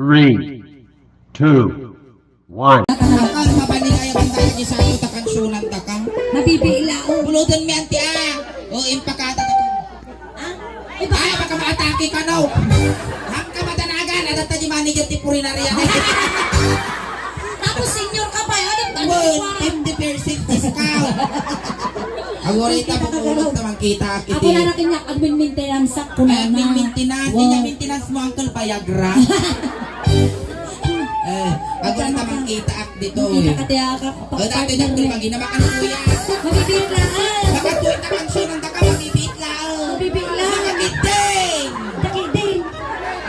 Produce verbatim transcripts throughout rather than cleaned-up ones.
Three, two, one. Akan mabaligay ang tao ni Santo ta kansunan ta ka. Mabibiila, oh. Pulutan mi anti, ah. O, impakada ta ka. Ah? Iba? Ay, baka maatake ka, no? Ham ka madanagan, adatta di manager ti purinarya. Tapos senior ka pa, eh. Ano, ano Well, pa? Fifty percent discount. Aguray ta, bumulog ta mangkita, Ako iti. na rakin niya, admin maintenance sa kunana. Admin maintenance, Wow. maintenance mo, Uncle Viagra. Eh, ako na tamang kita ak dito, Kita eh. ka, tiya ka, pa-, O, dati partner na, eh. Pag ina, makano, kuya? Mabibit lang, ah. Makatuwid na kansunan ta ka, mabibit lang. Mabibit lang. Makakiding. Makakiding.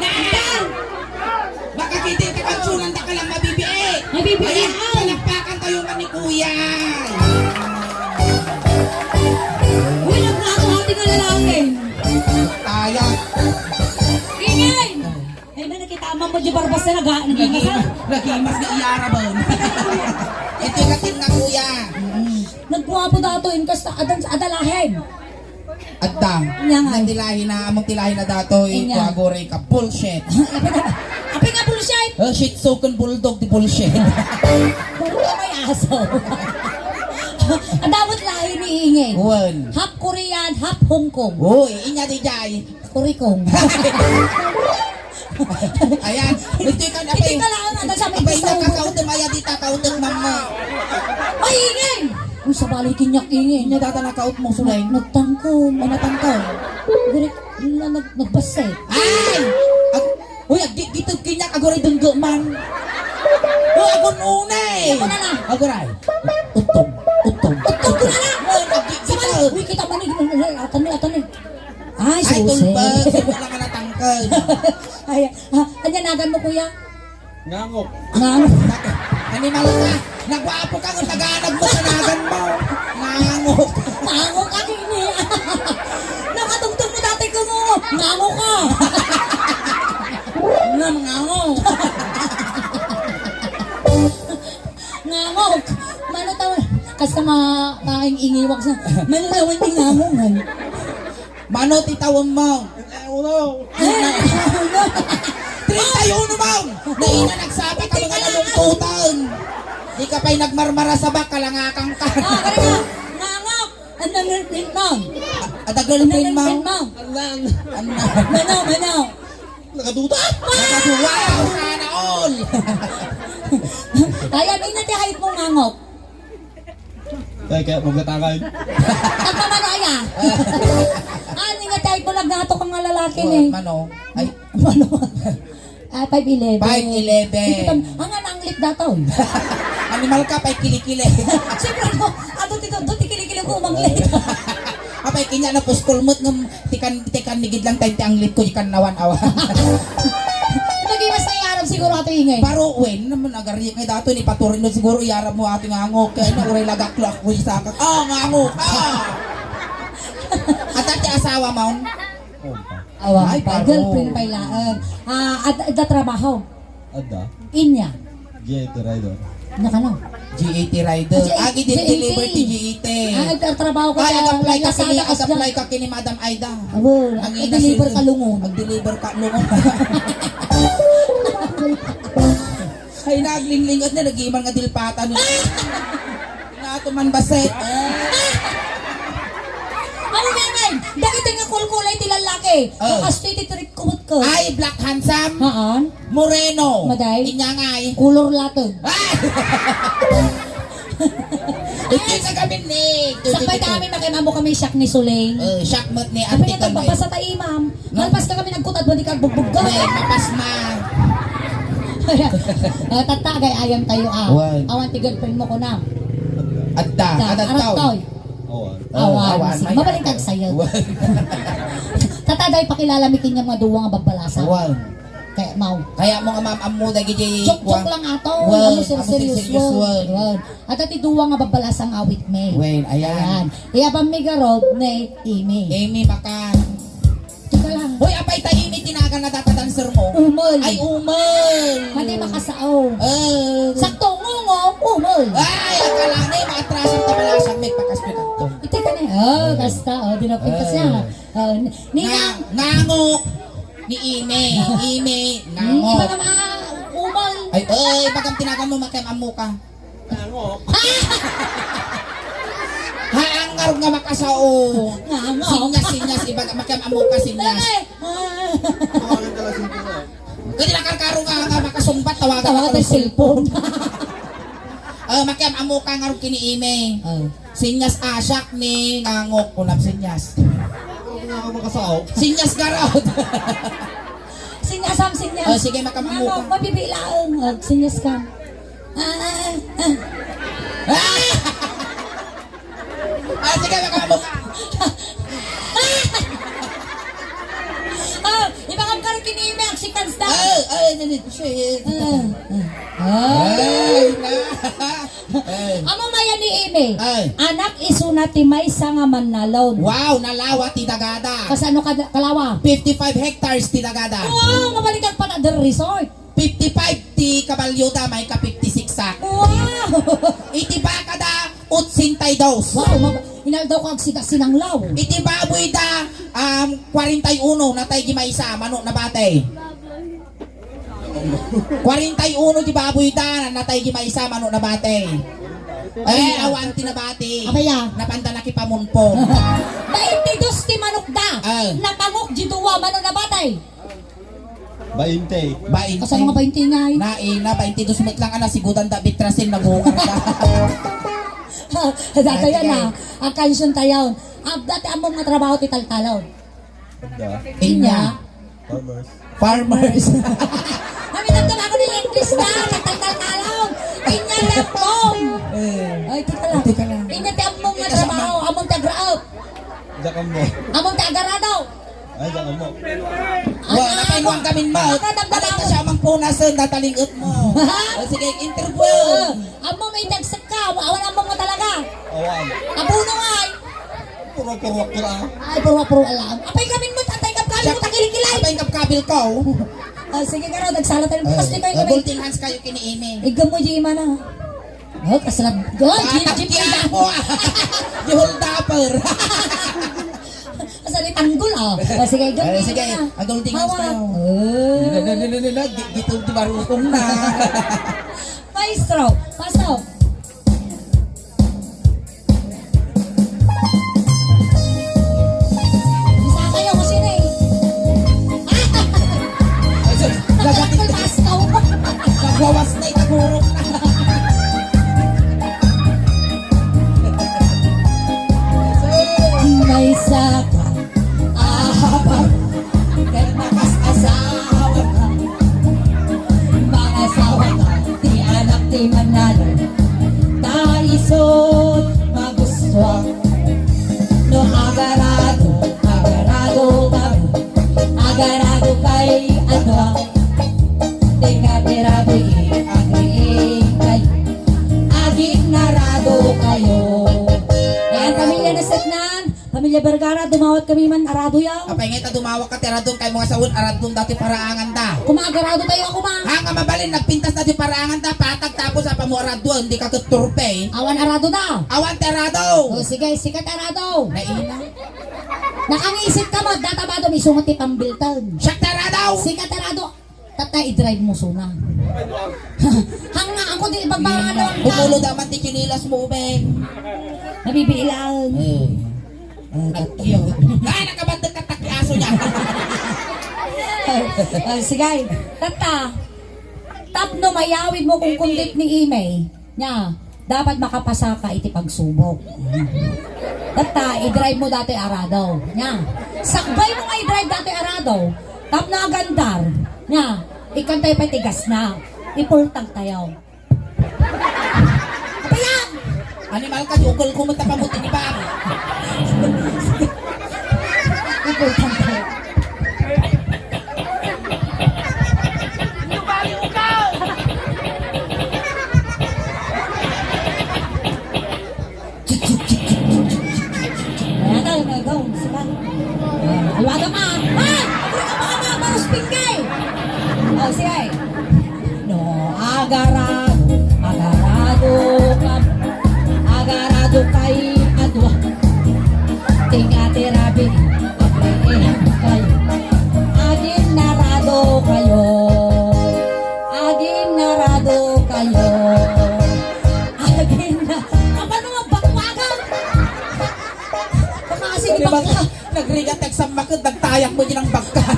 Na! Makakiding ta kansunan ta ka lang, mabibit. Mabibit Ayan, lang, ah. Palakpakan tayo man ni kuya. Uy, nagmahati nga lalaki. Ayan. Ingay! Ay, na, nakita mo mo di barbas na naga-, nagimas, ah. Nagimas, nagimas nga iyara ba? Ito yung ating na kuya. Mm. Nagkuha po dato, in kasta, adan, adalahen. Adda. Nya nga. Nang tilahi na, among tilahi na dato, Nya. Ikuha gore ka bullshit. Apay nga bullshit? Oh, Shih Tzu kun bulldog, di bullshit. Daro ka may aso. Adamot lahi ni Ingay. Wen. Half Korean, half Hong Kong. Uy, inya di jay. Kurikong. Ayan. Ito yung kan-, Ito apay. Yung kalaan, ano, sabi Apay, ko sa nakakautang, aya di takautang, mama. Ay, ingin! Uy, sa baloy kinyak, ingin. Inya data nakaut mo, Sulay. Nagtangkol. Ay, natangkol. Guri, na, nag-, nagbasay. Ay! Ag-, uy, ag-, di-, dito kinyak, aguray dengge man. Uy, agun unay. Ako na lang. Aguray. Utong, utong. Utong ko na lang. Uy, ag-, di-, Sa baloy, dito. Uy, kita man, eh, atan, atan, eh. Ay, Ay, susi. Tulpa. Susi lang ang natangkal. Ay, ah, anya nagan mo, kuya? Ngangok. Ngangok. Animal ka. Nagwapo ka kung taganag mo sa nagan mo. Ngangok. Ngangok ka, kini. Nakatungtong mo dati ko mo. Ngangok ka. Nga, ngangok. Ngangok. Mano taw-, kas ka ma-, maing ingiwag sa, mano tawen ti ngangok, ay? Mano ti tawen mo? Eh, ulo. Eh, ulo. Treinta y uno, ma'am! Naina nagsapa ka mga nalungkutan! Di ka pa'y nagmarmara sa bak, kalangakan ka. Ah, kaya nga, ngangok! Ano ang girlfriend mo? Ada girlfriend mo? Ano ang girlfriend mo? Ano? Mano, mano? Nakaduda? Nakaduda! Sana all! Ay, ano na ti height mo, ngangok? Ay, kaya magkatangan. Nagmamano aya? Ah, ningatay ko lang nato kang lalaki ni. Mano? Ay. Mano? Ah, five eleven. Five eleven. Ang anang lit dataw. Animal ka, pa'y kilikili. Siyempre, no? Ato ti, ato ti kilikili ko, umanglit. Apay, kinya na puskol mo't ngem, tikan, tikan nigid lang tayo ti anglit ko, ikan nawan awa. Nagimas na iyarap siguro ato ingay. Baro, wen, naman agari, ngay dato ni paturin mo siguro iyarap mo ating angok, kaya na uray lagak lo ako isakak. Ah, ngangok, ah! At ti asawa mo? Awa, Ay, pa, baro. Girlfriend pay laeng. Ah, ad-, adda trabaho? Adda. Inya? G A T rider. Nya kano? G A T rider. Ah, G A T. Agi din deliver ti G A T. Ah, nagtatrabaho ka Ay, sa ag-apply ka Lazada, kini, Asda. Ag-apply ka kini Madam Aida. Abo, Ang ina, ag-deliver sil-, ka lungon. Ag-deliver ka lungon. Ay, naglinglingot na, nagiman nga dilpatan. Nga tuman baset. Ano nga, Nay? Dagiti nga kulkulay ti lallaki. Oh. Kasto iti trip ko, ko. Ay, black handsome. Haan. Moreno. Maday. Inyangay. Kulor latag. Ay! Iti sa kami ni. Sakbay ta kami, makimamu kami, siak ni Suling. Eh, siak met ni Kami Auntie Kami. Nagpapasa ta imam. No? Malpas ka kami nagkutad mo, di ka bugbog ka. May mapas na. Ah, tatta, agay ayam tayo, ah. Wan. Awan ti girlfriend mo, kunam. Adda, Adda, adda, adda, tao. Awan. Awan. Awan, Sige, may mabalik adda. Kag sayo. Wan. Tatta, day, pakilala mi kanya mga duwa nga babbalasa. Wan. Kaya mau. Kaya mo nga, ma'am, ammo dagiti Joke-joke kuwan. Lang ato. Wan, Ano, ser-, amo seryoso. Seryoso, wan. Wan. At ati duwa nga babbalasang awit mi. Wen, ayan. Ayan. Iya pamigarod ni Amy. Amy, baka. Teka lang. Hoy, apay ta Amy, tinagan na data dancer mo. Umol. Ay, umol. Mati makasao. Eh. Sakto, ngungo, umol. Ay, akala na, maatrasan ta pala sa may pakaspit ako. Ito ka na. Oh, basta. Oh, dinapit ka siya. Eh. Oh, ni-, ni-, Nga-, ngango. Ni Ime, Ime, Hmm, nango. Iba naman, ah, Ay, ay, bagam tinagan mo, makiam-ammo ka. Ngangok. Ha, ang ngarud nga makasao. Ngangok. Sinyas, sinyas, ibaga, makiam-ammo ka, sinyas. Ay, ay. Tawagan ka lang cellphone, ah. Kadi nakarkaro nga, nga makasungbat, tawagan Tawagan ka ng cellphone. Ah, makiam-ammo ka ngarud kini Ime. Ah. Sinyas asak ni ngangok, kunam sinyas. Ano nga ako makasao? Sinyas garot. Sinyasam, sinyas. Oh, sige, makiam-ammo ka. Ngangok, mabibilaeng. Oh, sinyas ka. Ah, ah, ah. Ah, sige, makiam-ammo ka. Oh, ibagam ka rin kini Ime, agsikans da. Ah, ah, ah, ah, ah, ah. Ah, ah. Ay, na. Ay. Amo mayan ni Ime. Ay. Anak isuna ti maysa nga mannalon. Wow, nalawa ti dagada. Kasano ka, kalawa? Fifty-five hectares ti dagada. Wow, mabalikan pa na the resort. Fifty-five ti kabalyoda, mayka fifty-six sak. Wow! Iti bakada, otsenta y dos. Wow, mab-, inaldaw ka agsiga sinanglaw. Iti baboyda, um, kwarenta y uno, natay di maysa, mano nabati. Kwarenta y uno di baboyda, natay di maysa, mano nabati. Eh, awan ti nabati. Abaya. Napanda nakipamunpon. Baintidos ti manokda. Ah. Napangok di dua, mano nabati. Bainte. Bainte. Kasano nga bainte ngay? Na, ina, baintidos met lang, ana, sigudan da bitrasin, nabugar da. Datayan, ah. Ang kansion tayon. Adda ti ammom nga trabaho ti taltalon. Adda. Inya. Farmers. Farmers. Kami nagtama ko ni English na, nagtaltalon. Inya ti ammom. Eh. Ay, tika lang. Tika lang. Inya ti ammom nga trabaho, ammom ti agraep. Diak ammo. Ammom ti agarado. Ay, diak ammo. Wa, napay mo ang gamin mo. Nakadamdam Alay ka ako. Siya mang punasen, datalinget mo. Ha? O, sige, interview. Ah, ammom, idagsek ka. Awan ammom nga talaga. Awan. Abuno ay. Puro-puro ka lang. Ay, puro-puro lang. Apay gamin mo, tatay ka kami, Siya- takilikilay. Apay ka kabil ko. Ah, sige, karo, nagsala tayo. Ay, Tapos di kayo ah, kami. Golden hands kayo kini Amy. Igam mo, Jima na. Oh, kasarap. Goy, Jeep, Jeep, Jeep. Mo. Di hold upper. Asa ni tanggol, oh. Oh, sige, go. Eh, sige, agol di nga Hawa. Tayo. Oh. Lala, lala, lala, gi-, gito di barukong na. Maestro, pasok. Isa kayo, kung sino eh? Ay, sus, Nagkakul nagkakul. Pasko. Nagwawas na itagurong na. Maysa ka, ahabar, ket makas-asawa ka. Mangasawa ka, ti anak ti manalo. Ta isut, magustuak. No agarado, agarado kami. Agarado kay adua. Tika ti rabii, agriing kay. Aginnarado kayo. Ayan, pamilya Nasatnan, pamilya Vergara, dumawat kami man, arado yaw. Apay nga ita dumawat ka, ti aradon kay mga saun, aradon dati paraangan da. Kumagarado tayo, ako ma. Ha, nga mabalin, nagpintas dati paraangan da, patag tapos apa mo aradon, di ka ket turpe. Awan arado da. Awan ti arado. O, sige, sikat arado. Naina. Nakangisit ka mo, data ba dumisungot ti pambiltan? Siak ti arado. Sikat arado. Tatta, i-drive mo suna. Hanga, ako di ibagbanga na lang ka. Bumulo daman ti chinilas mo, Ubeng. Nabibilang. Eh. Ah, tat-, Ay, nakabantag ka, taki aso niya. Ah, sige. Tatta, tapno mayawid mo kung kundit ni Imey. Nya, dapat makapasa ka iti pagsubok. Tatta, i-drive mo dati arado. Nya, sakbay mo nga i-drive dati arado. Tapno agandar. Nya, ikantay pa ti gas na. Ipultag tayo. Apayan! Animal ka, jukol ko, matapamuti ni Bang. Ipultag tayo. Ayan na, go, go. Sila. Ah, alwaga pa. Ah! Agura ka pa ka, Maros Pingkay. Oh, sige. No, agarado, agarado ka. Agarado kay adua. Tinga ti rabii, agriing kayo. Aginnarado kayo. Aginnarado Di ba, nagrigat, nagsammaked, nagtayak mo din ang bagkat.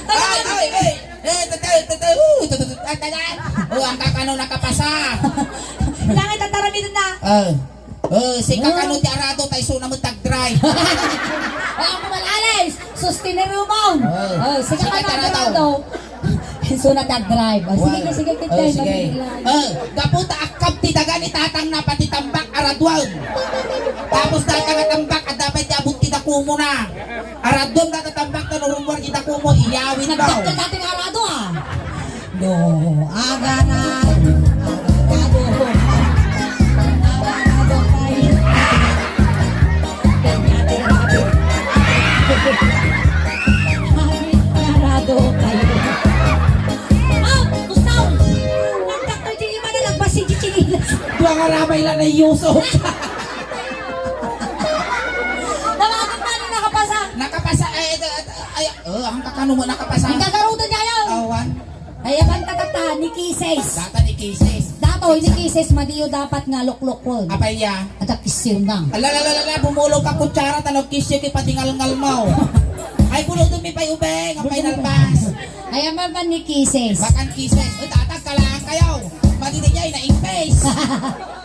Ay, ay, ay! Eh, tatay, tatay, uh, tatay, tatay, tatay. Oh, ang kakano nakapasa. Langit ang taramid na. Oh. Oh, si kakano ti arado, tay suna mo tag-drive. Oh, ako man, Alex. Sustinerumo. Oh, Oh, si si kakano Katarado. Arado. Suna tag-drive. Oh, sige, Wow. sige, kita Oh, tayo, sige. Mabibilang. Oh, gapu ta akkab ti daga ni tatang na pati tambak, araduan. Tapos data nga tambak, adda pay ti abut ti dakumo na. Araduan data tambak, ta no rummuar ti dakumo, iyawin daw. Nagdakkel dati nga arado, ah. No, agana, agado, agado, agado, agado, agado, Ah, gustaw! Nagdakkel di imana, nagbasi di chinilas. Dua nga ramay la na yuso. Nawagan ka na nakapasa. Nakapasa, ay, ay, ay, oh, ang kakano mo nakapasa. Ang kakarutan niya yun. Awan. Ay, abang tatata, ni Kises. Data ni Kises. Datoy ni Kises, madiyo dapat nga luklukon. Apay ya? At ang kisiw na. Ala, ala, ala, ala, bumulog ka kutsara, tanaw kisiw kay padingalngal mo. Ay, buludon mi pay ubeng, ang pay nalpas. Ay, ang man ni Kises. Bakan Kises. Uy, tatag, kalaan kayo. Madidijay na ingpes.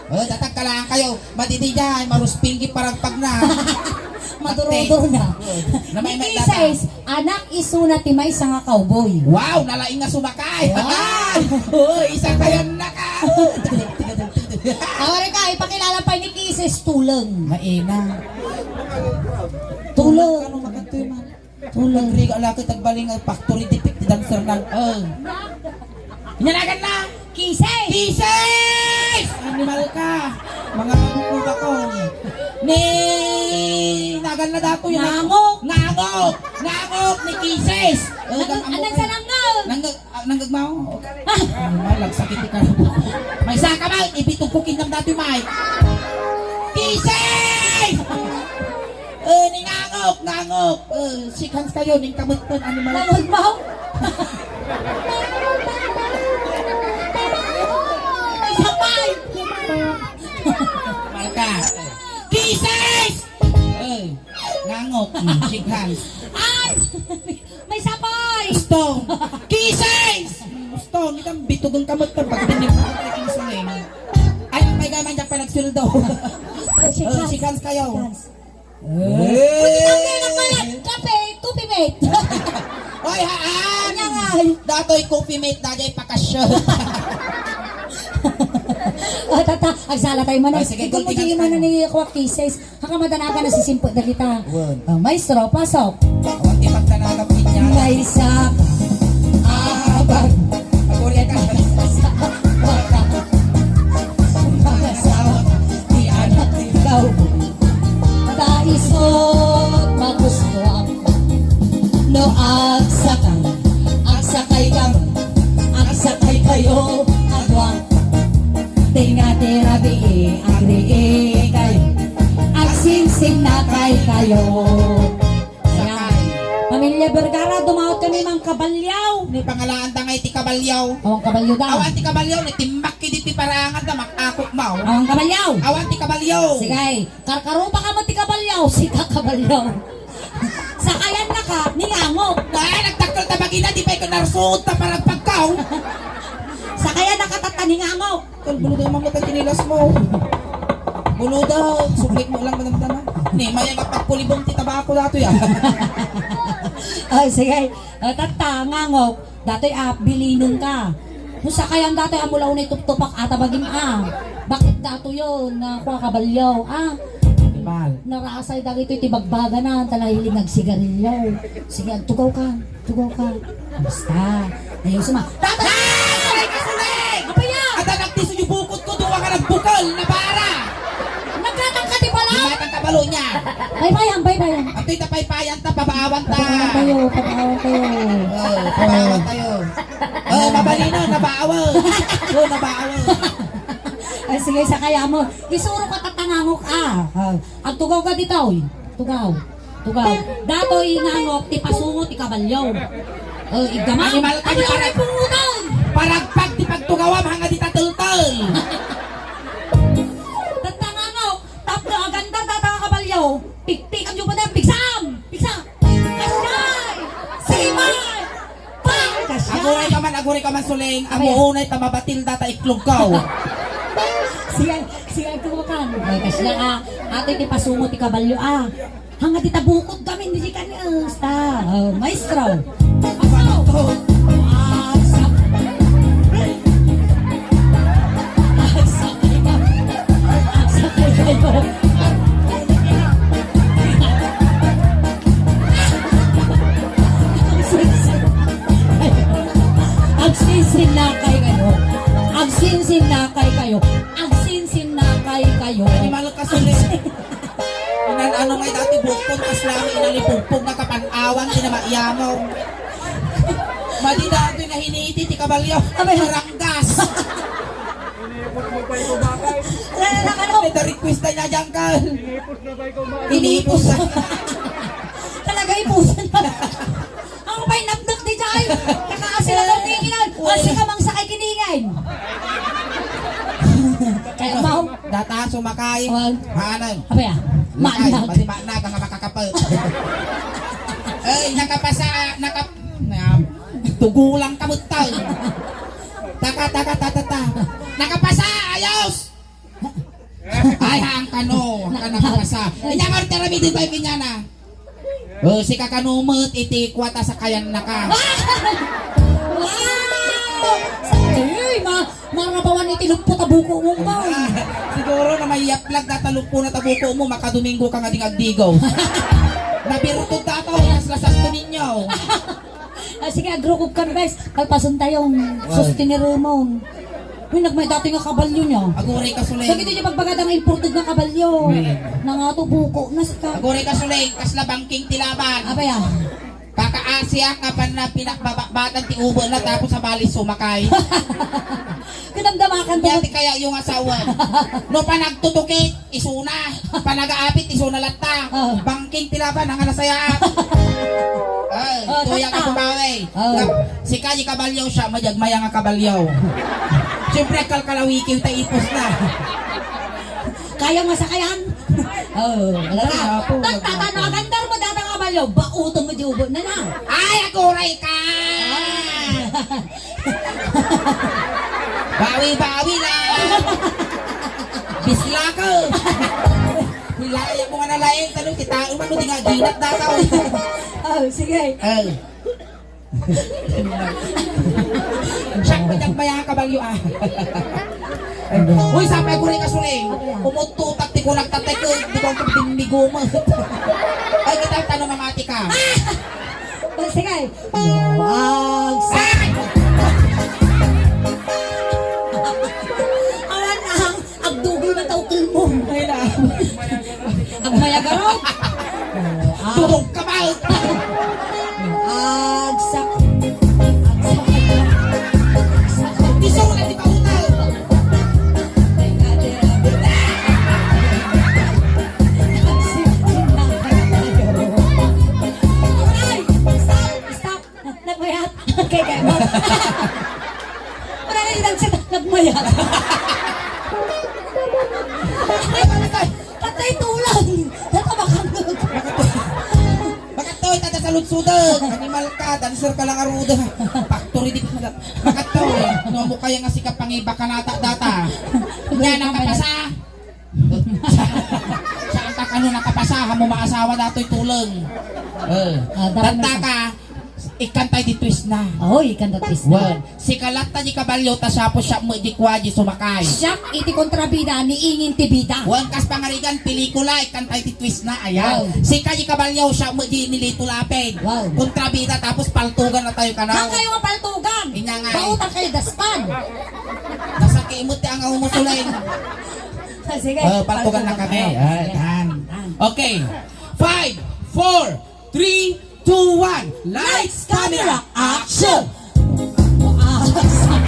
Oh, tatag, kalaan kayo. Madidijay, maruspinggi paragpag na. Madurudor na. Oh, na may Ni may Kises, data. Anak isuna ti maysa nga cowboy. Wow, nalaing nga sumakay. Wow. Oh, isa kayo na ka. Awari ka, ipakilala pa ni Kises, tuleng. Maina. Tuleng. Ano makantoy man? Tulong. Nagriga laki tagbaling nga factory defect ti dancer na. Oh. Inanagan na! Kises! Kises! Animal ka! Mga kukuha ko. Ni nagan na dato yun. Nangok! Nangok! Nangok ni Kises! Oh, Nang-, gan-, amo anang kayo. Sa nangok? Nangok, ah, nanggagmaw. Animal, nagsakit ka. May saka ba? Ibitog ko kingdom dati, Mike. Kises! Eh, ni ngangok, ngangok. Eh, shake hands kayo, ning kamutan, animal. Ngangok mo? Isa pa! Malka. Kisses! Eh, ngangok, mm, shake hands. Ay! May sapay! Stone! Kisses! Stone, itang bitugong kamutan, pag dinig mo, pag dinig mo, ay, ang may gaman dyan pa nagsuldo. Oh, shake Eh, hands. Shake hands kayo. Shake hands. Uy, kape, kape, kape, coffee mate. Oy, haan! Anya nga, ay. Datoy coffee mate, dagay pakasyon. O, tata, agsala tayo man. Ay, sige, Ikaw mo gulpi di ka man na. Ni Kuya Kisses. Haka madanagan na sisimpot na kita. Wen. O, maestro, pasok. Awan ti pagdanagan, pinya. May sa abag. Agurian ka. Sa baka. Mga sa ti anak ti tao. Ta isut magustuak. No agsakay, agsakay kam, agsakay kayo, agwa. Tenga ti rabii, agriikay, agsimsimnakay kayo. Ayan. Pamilya Vergara, dumawat kami mang kabalyaw. Ni pangalaan ta nga iti kabalyaw. Awan kabalyo da. Awan ti kabalyaw, ni timmak kidi ti paraangan da, makakok maw. Awan kabalyaw. Awan ti kabalyaw. Sige. Karkarupa ka mo ti kabalyaw, sika kabalyaw. Sakayan na ka, ni ngangok. Ay, nagtakkel ta bagina, di pay ka narsuot ta para pagkaw. Sakayan na ka, tata, ni ngangok. Tol, buluda, mamla ta tinilas mo. Buluda, sublik mo lang, madamdama. Ni, may agapagkulibong ti tabako dato, ya. Ay, sige. O, tata, ngangok. Datoy a, bilinen ka. No sakayan datoy a mula unay tuptupak ata bagim a. Bakit dato yun? Nga kua kabalyo, a? Animal. Narasay dagitoy ti bagbaganan, ta nahilig nagsigarilyo. Sige, agtugaw ka. Tugaw ka. Basta. Ayaw suma. Tata! Ay! Ay, kasulig! Apa yan? Ata nagtiso yung bukod ko, duwa ka nagbukal, nabara! Nagkatang ka, di pala? Di matang kabalo niya. Bye-bye, ang bye-bye. Atoy ta paypayan ta, pabaawan ta. Pabaawan tayo, pabaawan tayo. Oh, pabaawan tayo. Oh, mabalino, nabaawan. Oh, nabaawan. Ay, sige, sa kaya mo. Isuro ka tatangangok, ah. Ah, agtugaw ka dito, oy. Tugaw. Tugaw. Datoy ngangok, ti pasungo, ti kabalyo. Oh, igama. Animal ka, di parag-, paragpag ti pagtugawam, hanga di tatultol. Tatangangok, tapno Sorry ka man, Suling. Amuunay ta mabatil data iklog ko. Sige, sige, agtutukan. Ay, kasla, ah. Ato iti pasumo ti kabalyo, ah. Hanga dita bukod kami, hindi ka niya. Basta, oh, maestro. Paso. Agsak. Agsak. Agsak kayo. Agsinsinnakay kayo. Agsinsinnakay kayo. Agsinsinnakay kayo. Animal ka, Suling. Inan-ano ngay dati bukod, kasla nga inalipugpog nga kapan-awan, ti na maiyamaw. Madi datoy nahiniti ti kabalyo. Abay. Maranggas. Wala na, ano? May request na niya dyan ka. Inipos. Talaga, ipusan. Ang pay napnak di jay. Nakaasila daw tinginan. Uy. Kasi ka mang sakay kiningin. Kaya, ma'am. Data sumakay. Uy. Haanay. Apa ya? Lakay. Manag. Madi manag ang makakapal. Ay, nakapasa, nakap-, na, tugulang ka, butang. Taka, taka, ta, ta, ta. Nakapasa, ayos! Ay, haan kano, haan ka nakapasa. Inya nga, aramiden tayo kanyana. O, sika kano met, iti kuwata sa kayan na ka. Wow! Sa, uy, ma-, marabawan iti luppo ta buko mo, ma. Siguro na maiyaplag data luppo na ta buko mo, makadomingo ka nga di nga agdigaw. Nabirtod ta to, las-lasas to ninyo. Ah, sige, agrukog kan, guys. Kalpasan tayo, wow. Sustineremon. Uy, nagmay dati nga kabalyo niya. Aguray ka, Suling. Dagiti niya pagpagada nga imported nga kabalyo. Hmm. Nangato buko na sika. Aguray ka, Suling. Kasla bangking ti laban. Abay, ah. Kakaasiak nga pan na pinakbabakbatan ti ubo na tapos sa bali sumakay. Kinamdamakan to. Yati kaya yung asawa. No panagtutukit, isuna. Panagaapit, isuna latta. Ah. Bangking ti laban, ang nasayaat. Ay, oh, tuya ka tatta. Bumawi. Oh. Sika di kabalyo, siya, madyag maya nga kabalyo. Siyempre, kalkalawikiw ta ipos na. Kaya masakayan? Oh, wala na. Ay, apo, tagtatano, agandar mo data kabalyo, bauton mo di ubo na na. Ay, aguray ka! Ah. Bawi-bawi lang. Bislako. Hilaya mo nga nalaing, talo, kita, umano, di nga ginat dataw. Oh, sige. Oh. Siya, pagkagmaya nga kabalyo, ah. Uy, sapay ko rin kasuling. Umuttutak ti kunag tatek, eh, di ba ang pagdinmigo mo? Ay, kita, tano mamati ka. Ah! Oh, sige. Luwag sa awan ang agdugol na tao kulmo. Ay na. Agmayagarog. Oh, ah. Tubog ka ba? Agsak. Agsak. Agsak. Gusto ko na di pa utang. Ay, stop, stop. Nagmayat. Okay, kaya mo. Wala na yung nagsa-, nagmayat. Ay, patay. Patay tulang. Natabakan mo. Makatoy, tata sa lutsudag. Animal ka, dancer ka lang aruda. Factory di ka. Makatoy. No, mo kaya nga sika pangiba ka nata data. Yan ang kapasa. Saan ka kano nakapasahan mo maasawa datoy tuleng? Eh, ah, dami tatta na ka, ikantay di twist na. Oh, ikantay twist na. Wen, sikalatta di kabalyo ta siya po siya mo di kwa di sumakay. Siya iti kontrabida ni Ingin ti bida. Wen, kas pangarigan, pelikula, ikantay di twist na. Ayan. Wow. Sika di kabalyo siya mo di nilito lapin. Wow. Kontrabida, tapos paltugan na tayo ka na. Saan kayo mapaltugan? Inya nga, eh. Bautang kayo daspan. Nasakimot ti ang umusulay. Ah, sige. Oh, paltugan na kami. Paltugan. Ah, yan. Yan. Okay. Five, four, three, two, one. Lights, camera, action! Ah, action!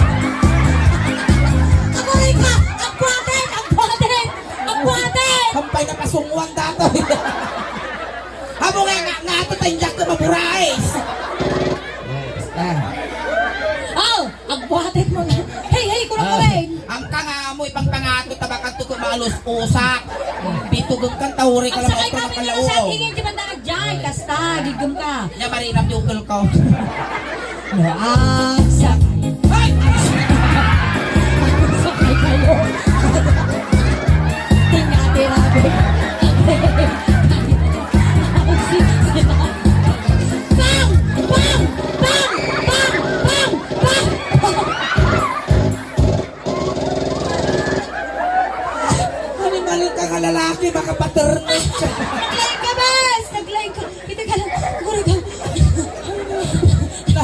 Aguray ka! Agwaten! Agwaten! Agwaten! Kampay na pasungwang datoy. Amo nga, nga, nga, ito, tanjak ko, maburais. Yes. Ah. Oh! Agbuhatin mo na. Hey, hey, kurang Ah, pa rin. Ang kanga mo, ipang pangato, tabakan to ko, maalos, usak. Bitugong kan, tauri ka Ang lang, sakay otro kami na kalao. Sa tingin, di ba na dyan? Kasta, gigom ka. Nya, marinam yung ukol ko. No, ang sakay. Tingati rabi. Bang! Bang! Bang! Bang! Bang! Animal ka nga lalaki, makapaternak ka. Naglain ka, bes! Naglain ka. Kita ka lang. Guri ka. Na,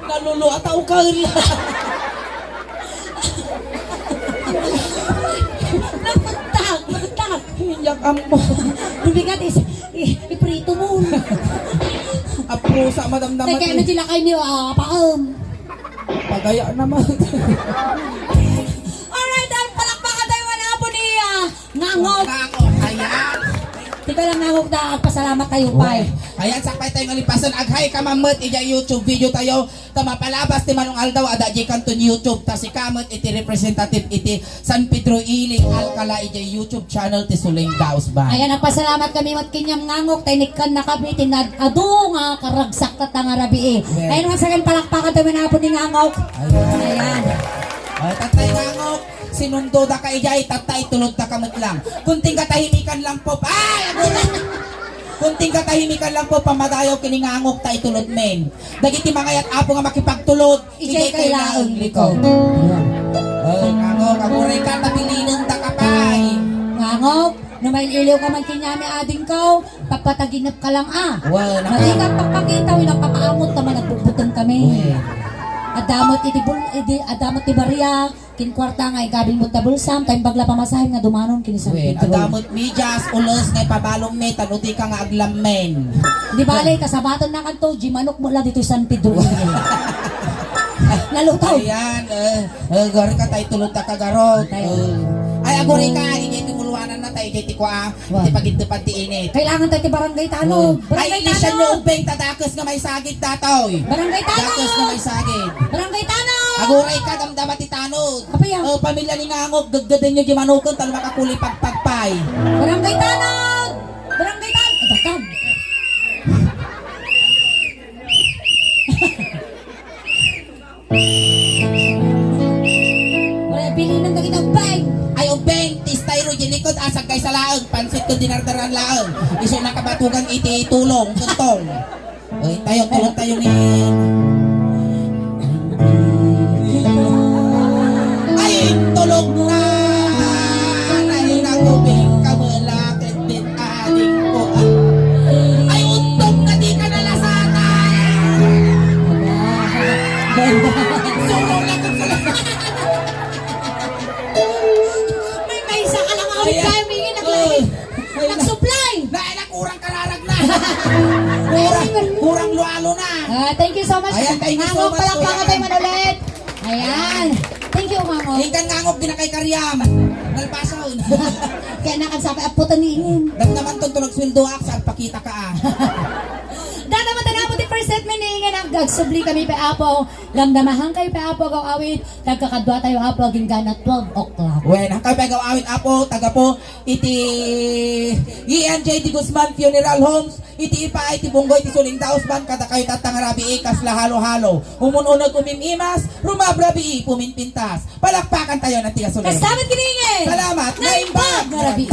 naluluat ako ka. Napuntak! Puntak! Iyak ampo. Lumigat is, i-, iprito mo. Aprusa, madam, naman. Kaya na sila kayo niyo, ah, paam. Pagaya naman. Alright, ang palakpakan tayo, wala po ni, ah, Ngangok. Ngangok, ayan. Tika lang, Ngangok, na agpasalamat tayo, pay. Uy. Ayan, sakbay tayo nga lipasan. Aghay ka, mammet, ija YouTube video tayo. Ta mapalabas ti manong aldaw, adda di kanton YouTube. Ta sika met iti representative iti San Pedro Ili, Alcala, ija YouTube channel ti Suling Daos Band. Ayan, agpasalamat kami met kaniam, Ngangok, ta inikkan na kami, ti nad-, adu nga karagsak ta nga rabii. Yes. Ayan, once again, palakpakan tayo, manapod ni Ngangok. Ayan. Ayan. Ay, tatay Ngangok. Sinundo da ka ijay, tatta itulod da ka met lang. Kunting katahimikan lang po. Ay, aguri! Kunting katahimikan lang po, pamadayaw ken ni Ngangok ta itulod men. Dagiti mangayat, Apo, nga makipagtulod, ijay kay laeng likod. Ay, Ngangok, aguray ka, tabilinen da ka pay. Ngangok, no mail-iliw ka man kaniami adingko, papataginep ka lang, ah. Well, naka- Madi ka pagpakita, wi nagpapaamot ka man, nagbugbuteng kami. Well. Adamot iti bul-, iti, adamot ti bariak, Kinkuarta nga igabil mo ta bulsam, ta imbag la pamasahem nga dumanon ken ni San Wen, Pedro. Adda met medias, ules nga ipabalom mi, ta no di ka nga aglammen. Di bale, kasabaten na kanto, di manok mo la ditoy San Pedro. Nalutaw. Ayan, eh, eh, gari ka tayo tulog ta kagarot. Tayo. Eh, ay, aguri ka, ijay ti muluanan na tayo, ijay ti kua, Wa. Ti pagiddepan ti init. Kailangan tayo ti barangay tanod. Oh. Barangay Ay, ilisan tanod. Nyo ubbing ta dakes nga maisagid datoy. Barangay tanod. Dakes nga maisagid. Barangay tanod. Aguray ka, damdama ti tanod. Apa yan? Oh, pamilya ni Ngangok, geggeden nyo di manoken, talo makakuli pagpagpay. Barangay tanod. Barangay tanod. Ay, dakag. Uray, bilinen dagiti ubbing. Ay, ubbing, ti stayro, di likod, asag kay sa laeng, pansit ko dinardaran laeng. Isu nakabatugan iti tulong, kentong. Ay, tayo, tulong tayo ni. Ay, tulong na. Ay, nagubing, kamelak. Ading ko, ah. Ay, untong nga di ka nalasatan. Sulong na kung sulong. May, may isa ka lang, awit Ayan. Kami, nag-, Oh. Nag-supply. Na, na, kurang kararag na. Kurang, kurang lualo na. Ah, thank you so much. Ayan, thank you so Ngangok, much, palakpakan Kuya tayo Ken. Man ulit. Ayan. Thank you, Ngangok. Ingkan Ngangok, di na kay Kariam. Nalpason. Kaya nakagsabi, aputan ni Inin. Dagdaman ton to nagsweldo ak, sa pakita ka, ah. Dada matanapo ti first set mi ni Ingen, ang agsubli kami pa, Apo. Damdamahan kayo pa, Apo, agaw awit. Tagkakadwa tayo, Apo, agingga na twelve o'clock. Wen, hangkayo pa agaw awit, Apo, taga po, iti E N J D Guzman Funeral Homes. Iti ipaay ti bunggoy ti Suling Daos Band, kadakayo tatta nga rabii, kasla halo-halo. Umun-uneg umim-imas, rumabrabii, puminpintas. Palakpakan tayo na tiga Suling. Kasama kini Ingen. Salamat. Naimbag nga rabii.